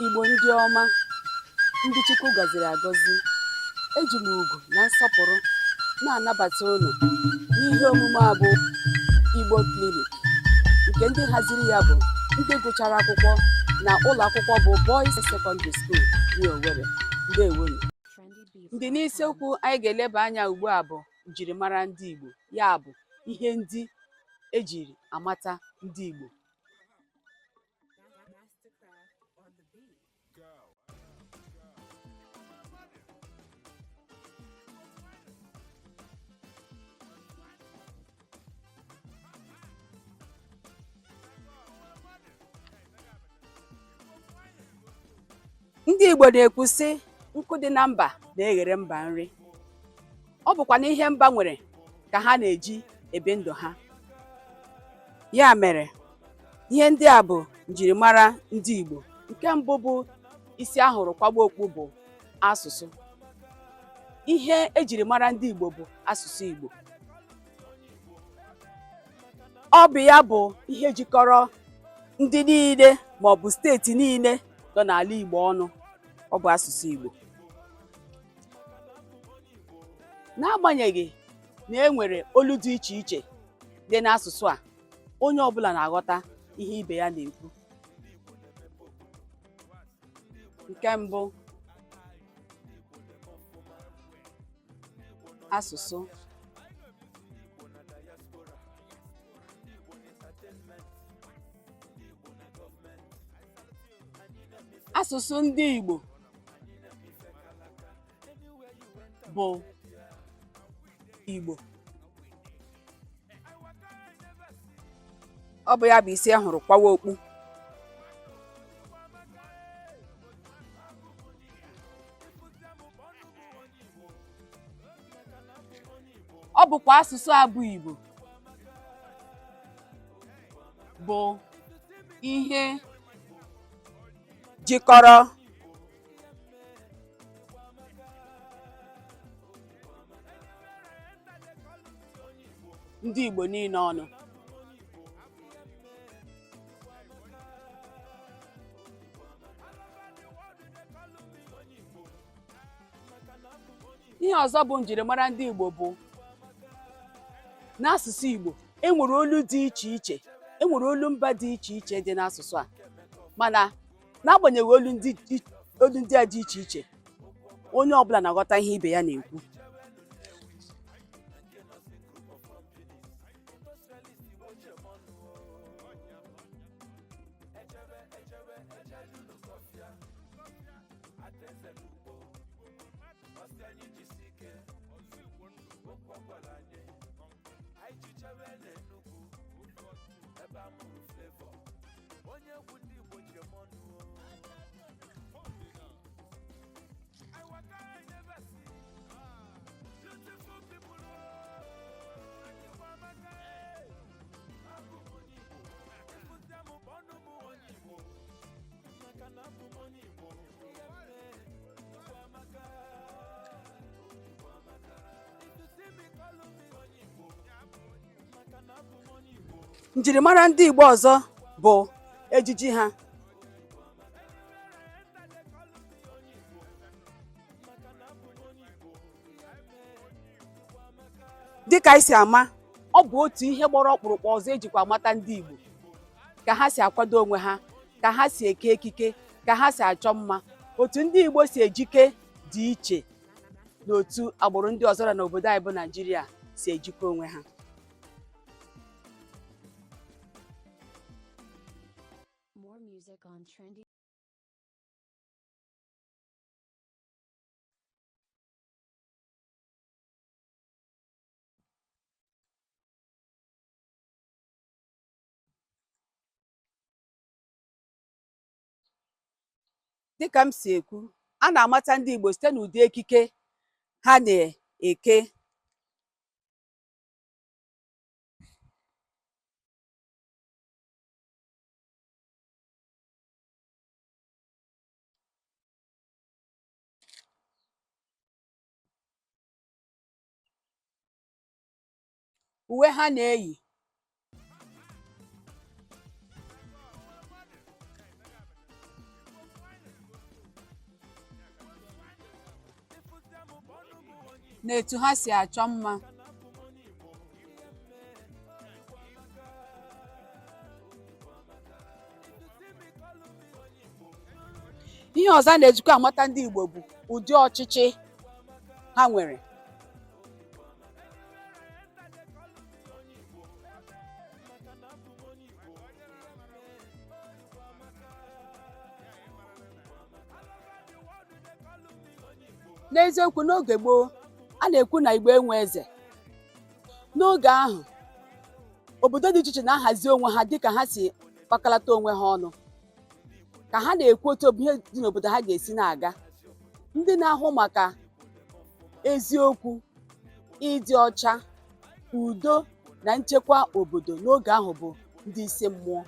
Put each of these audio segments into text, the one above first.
Igbo ndị ọma, ndị Chukwu gọziri agọzi, eji m ugwu na nsọpụrụ na-anabata unu n'ihe omume a bụ Igbo Clinic, nke ndị haziri ya bụ ndị gụchara akwụkwọ na ụlọ akwụkwọ bụ Boys Secondary School dị Owerri. Ndewonu. Ndị n'isiokwu anyị ga-eleba anya ugbu a bụ njirimara ndị Igbo, ya bụ ihe ndị ejiri amata ndị Igbo. Ndị Igbo na-ekwu sị, nkụ dị na mba na-eghere mba nri. Ọ bụkwa na ihe mba nwere ka ha na-eji ebi ndụ ha. Ya mere, ihe ndị a bụ njirimara ndị Igbo. Nke mbụ bụ isi a hụrụ kwaba okpu bụ asụsụ. Ihe ejiri mara ndị Igbo bụ asụsụ Igbo. Ọ bụ ya bụ ihe jikọrọ ndị niile ma ọ bụ steeti niile nọ n'ala Igbo ọnụ. Ọ bụ asụsụ Igbo. N'agbanyeghị na e nwere olu dị iche iche dị n'asụsụ a, onye ọbụla na-aghọta ihe ibe ya na-ekwu. Nke mbụ, asụsụ. Asụsụ ndị Igbo bụ Igbo. Ọ bụ ya bụ isi a hụrụ kwawa okpu. Ọ bụkwa asụsụ a bụ Igbo bụ ihe jikọrọ ndị Igbo niile ọnụ. Ihe ọzọ bụ njirimara ndị Igbo bụ n'asụsụ Igbo e nwere olu dị iche iche, e nwere olu mba dị iche iche dị n'asụsụ a, mana n'agbanyeghị olu ndị a dị iche iche, onye ọbụla na-aghọta ihe ibe ya na-ekwu. Njirimara ndị Igbo ọzọ bụ ejiji ha. Dịka anyị si ama, ọ bụ otu ihe gbara ọkpụrụkpụ ọzọ ejikwa amata ndị Igbo, ka ha si akwado onwe ha, ka ha si eke ekike, ka ha si achọ mma. Otu ndị Igbo si ejike dị iche n'otu agbụrụ ndị ọzọ nọ n'obodo anyị bụ Naijiria si ejikọ onwe ha. More music on trendy. Dịka m si ekwu, a na-amata ndị Igbo site n'ụdị ekike ha na-eke. Uwe ha na-eyi, Na etu ha si achọ mma. Ihe ọzọ a na-ejikwa amata ndị Igbo bụ ụdị ọchịchị ha nwere. N'eziokwu, n'oge gboo, a na-ekwu na Igbo enwe eze. N'oge ahụ, obodo dị iche iche na-ahazi onwe ha dịka ha si kpakọlata onwe ha ọnụ, ka ha na-ekwu otu ihe dị n'obodo ha ga-esi na-aga. Ndị na-ahụ maka eziokwu, ịdị ọcha, udo na nchekwa obodo n'oge ahụ bụ ndị isi mmụọ.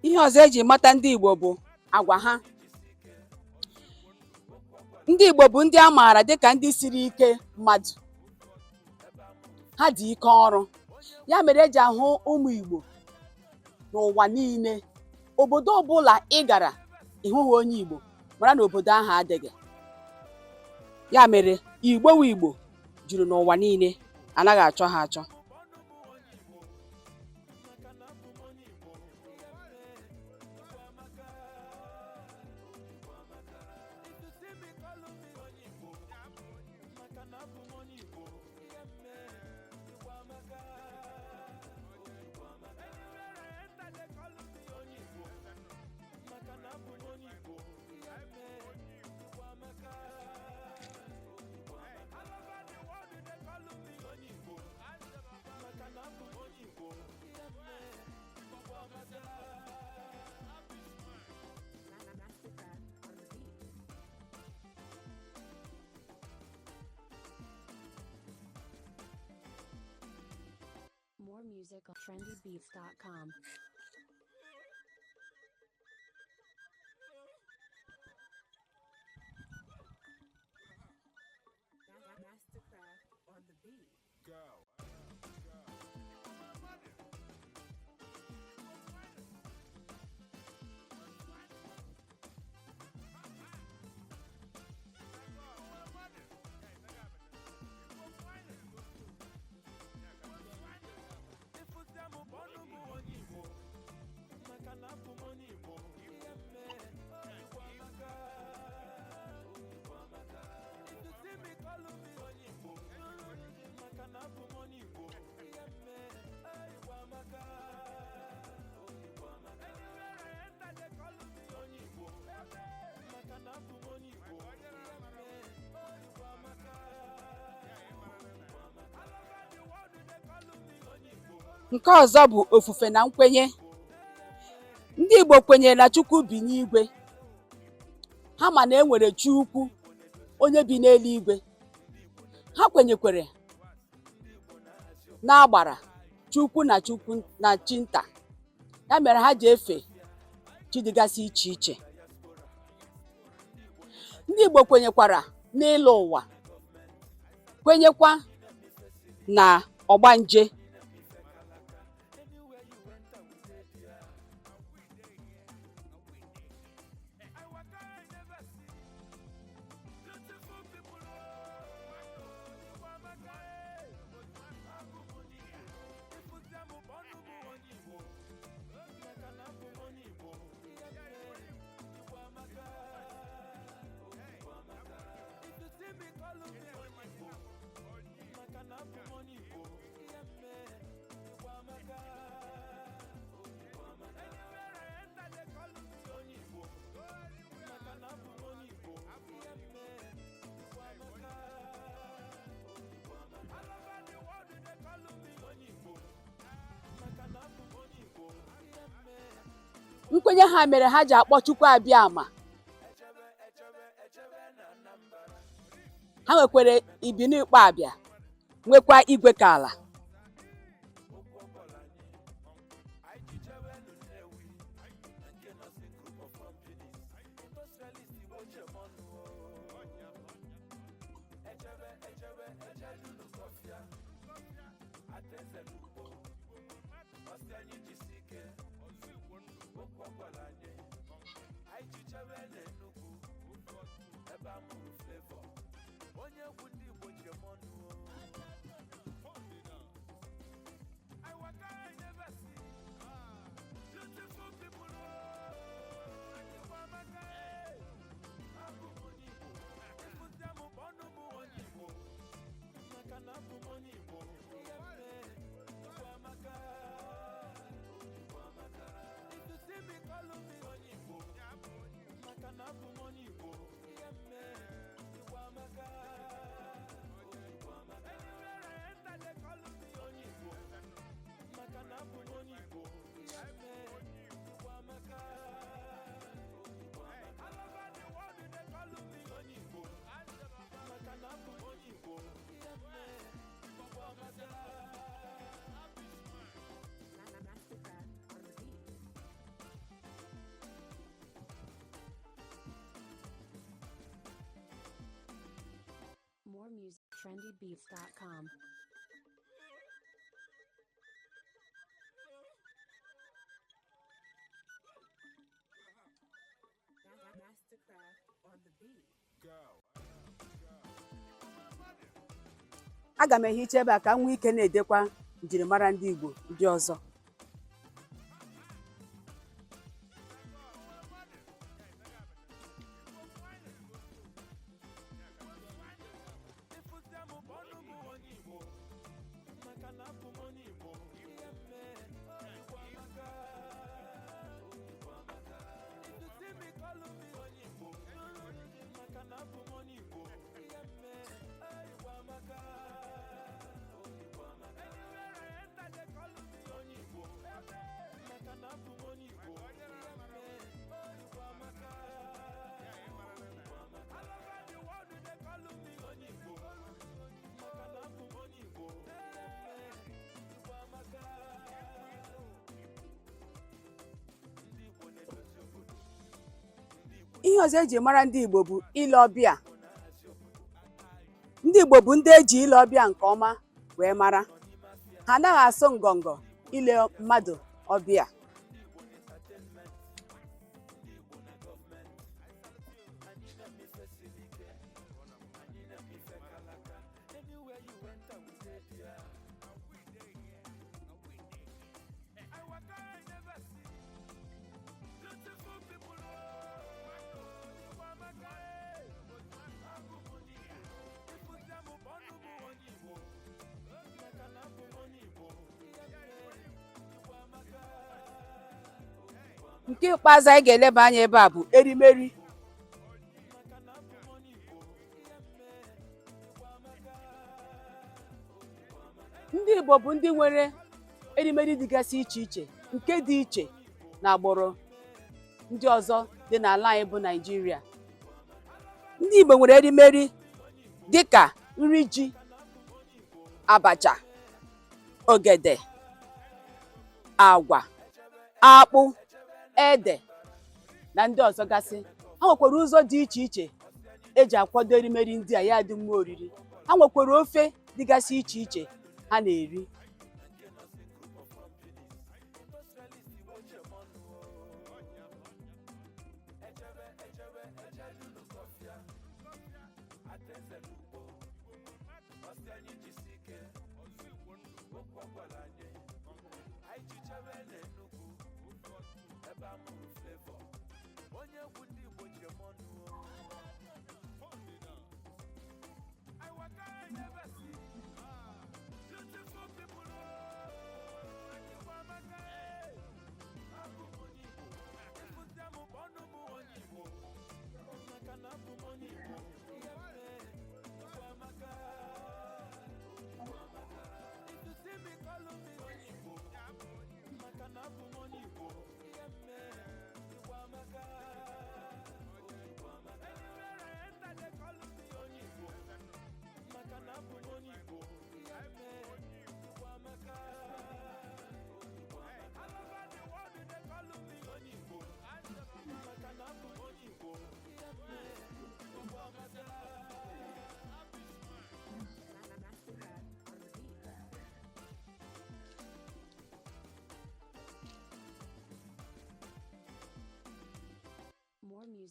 Ihe ọzọ eji mata ndị Igbo bụ agwa ha. Ndị Igbo bụ ndị a maara dịka ndị siri ike mmadụ. Ha dị ike ọrụ. Ya mere eji ahụ ụmụ Igbo n'ụwa niile. Obodo ọbụla ị gara ịhụghị onye Igbo, mara na obodo ahụ adịghị. Ya mere Igbo wu Igbo juru n'ụwa niile, anaghị achọ ha achọ. More music on trendybeats.com. Mastercraft on the beat. Nke ọzọ bụ ofufe na nkwenye. Ndị Igbo kwenyere na Chukwu bi n'igwe. Ha ma na e nwere Chi ukwu onye bi n'eluigwe. Ha kwenyekwere n'agbara chi ukwu na chi ukwu na chi nta. Ya mere ha ji efe chi dịgasị iche iche. Ndị Igbo kwenyekwara n'ịlọ ụwa, kwenyekwa na ọgbanje. Nkwenye ha mere ha ji akpọ Chukwu Abịama. Ha nwekwara Ibini Abịa, nwekwa Igwe ka ala. Mastercraft on the beat. More music. trendybeats.com. Mastercraft on the beat. Aga m ehicha ebe a ka m nwee ike na-edekwa njirimara ndị Igbo ndị ọzọ. Ihe ọzọ eji mara ndị Igbo bụ ile ọbịa. Ndị Igbo bụ ndị eji ile ọbịa nke ọma wee mara. Ha anaghị asụ ngọngọ ile mmadụ ọbịa. Nke ikpeazụ anyị ga-eleba anya ebe a bụ erimeri. Ndị Igbo bụ ndị nwere erimeri dịgasị iche iche nke dị iche na agbụrụ ndị ọzọ dị n'ala anyị bụ Naịjirịa. Ndị Igbo nwere erimeri dịka nri ji, abacha, ogede, agwa, akpụ, ede na ndị ọzọ gasị. Ha nwekwara ụzọ dị iche iche eji akwado erimeri ndị a ya dị mma oriri. Ha nwekwara ofe dịgasị iche iche ha na-eri.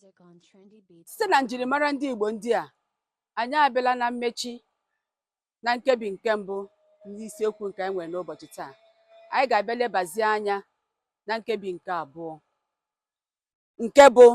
music on Site na trendybeats.com. njirimara ndị Igbo ndị a, anyị abịala na mmechi na nkebi nke mbụ n'isiokwu nke anyị nwere n'ụbọchị taa. Anyị ga-abịa lebazie anya na nkebi nke abụọ, nke bụ